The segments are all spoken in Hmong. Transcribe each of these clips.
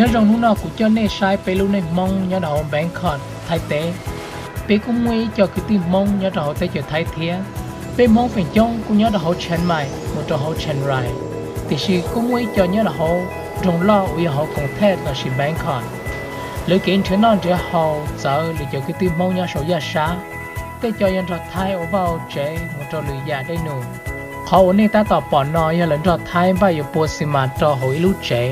Nyob zoo, hnub no kuv coj nej saib peb lub neej Hmoob nyob rau hauv Bangkok, Thaib teb. Peb kuj muaj ib co kwv tij Hmoob nyob rau hauv teb chaws Thaib thiab. Peb Hmoob feem coob kuj nyob rau hauv Chiang Mai mus rau hauv Chiang Rai, tiam sis kuj muaj ib co nyob rau hauv nroog loj uas yog hauv Koos Thej lossis Bangkok. Lawv kev nrhiav noj nrhiav haus txawv lwm cov kwv tij Hmoob nyob saum yaj sab. Tej co yog nrog Thaib ua vaj ua tsev mus rau lwm yam dej num. Qhov uas nej tab tom pom no yog lawv nrog Thaib npaj yuav pua xi mas rau hauv ib lub tsev.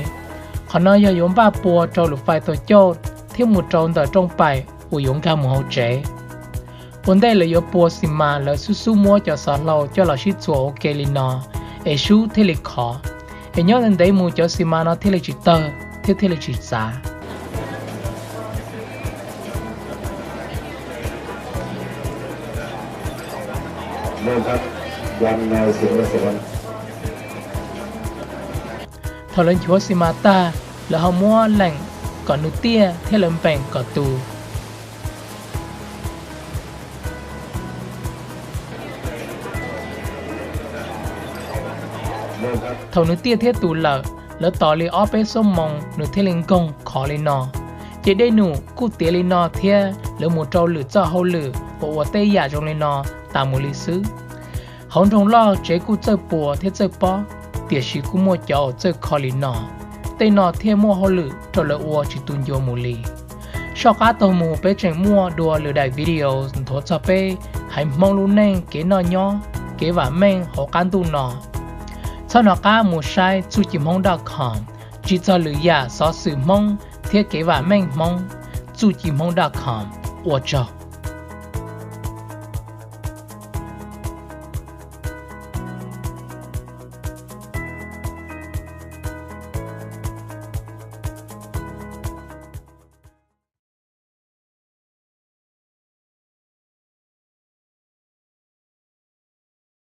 Qhov no yog yuav npaj pua rau lus fais tau cauj thiab mus rau ntawm rooj paim uas yuav nkag mus hauv tsev. Ua ntej lawv yuav pua xi mas, lawv xub xub muab cov xov hlau coj los sib txuas ua ke li no, es sub thiaj li khov, es nyob ntev mus cov xi mas no thiaj li tsis tawg thiab thiaj li tsis txav. Thaum lawv nchuav xi mas tag, lawv ho muab leem kom nws tiaj thiab lawv npeem kom tus. Thaum nws tiaj thiab tus lawm, lawv tos li ob peb xuab moos nws thiaj li nkoog khov li no. Ces dej num kuj tiav li no thiab lawv mus rau lwm txoj hauj lwm uas ua tej yam zoo li no tas mus li xwb. Hauv nroog loj tsev kuj txawj pua thiab txawj pob, tiam sis kuj muaj cov uas txawj kho li no. Tej no thiaj muaj hauj lwm rau lawv ua tsis tu ncua mus li. Soj qab taug mus peb tseem muaj dua lwm daim video nthuav txog peb haiv Hmoob lub neej kev noj nyob, kev vam meej hauv qab ntuj no. Txhob nco qab mus saib txuj ci hmoob dot com, tsis txog lwm yam xov xwm Hmoob thiab kev vam meej Hmoob, txuj ci hmoob dot com. Ua tsaug.